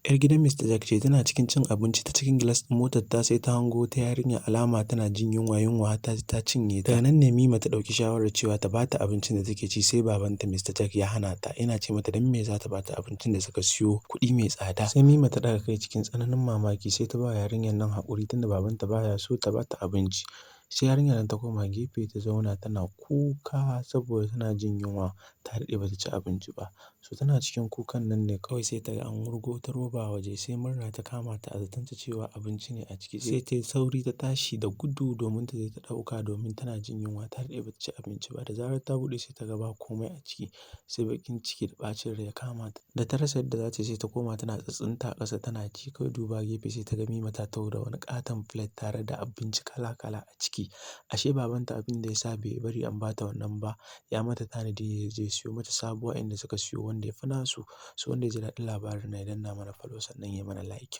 'Yar gidan Mr. Jack ce, tana cikin cin abinci ta cikin gilas ɗin motar ta sai ta hango ta yarinya, alama tana jin yunwa, yunwa ta cinye ta. Daga nan ne Mima ta ɗauki shawarar cewa ta bata abincin da take ci, sai babanta Mr. Jack ya hana ta. Yana ce mata dan me za ta bata abincin da suka siyo kuɗi mai tsada. Sai Mima ta ɗaga kai cikin tsananin mamaki, sai ta ba yarinyar nan haƙuri tunda babanta baya so ta bata abinci. Sai yarinyar nan ta koma gefe ta zauna tana kuka saboda tana jin yunwa, ta daɗe bata ci abinci ba. So tana cikin kukan nan ne kawai sai ta ga an wurgo ta roba waje, sai murna ta kama ta a zatonta cewa abinci ne a ciki. Sai ta yi sauri ta tashi da gudu domin ta je ta ɗauka, domin tana jin yunwa, ta daɗe bata ci abinci ba. Da zarar ta buɗe, sai ta ga ba komai a ciki, sai baƙin ciki da ɓacin rai ya kama ta. Da ta rasa yadda za ta yi, sai ta koma tana tsintsinta a ƙasa tana ci. Kawai duba gefe sai ta ga Mima ta taho da wani ƙaton plate tare da abinci kala kala a ciki. Ashe babanta abin da ya sa bai bari an bata wannan ba, ya mata tanadi ya je siyo mata sabuwa inda suka siyo wanda ya fi nasu. So wanda ya ji daɗin labarin nan ya danna mana follow, sannan ya mana like.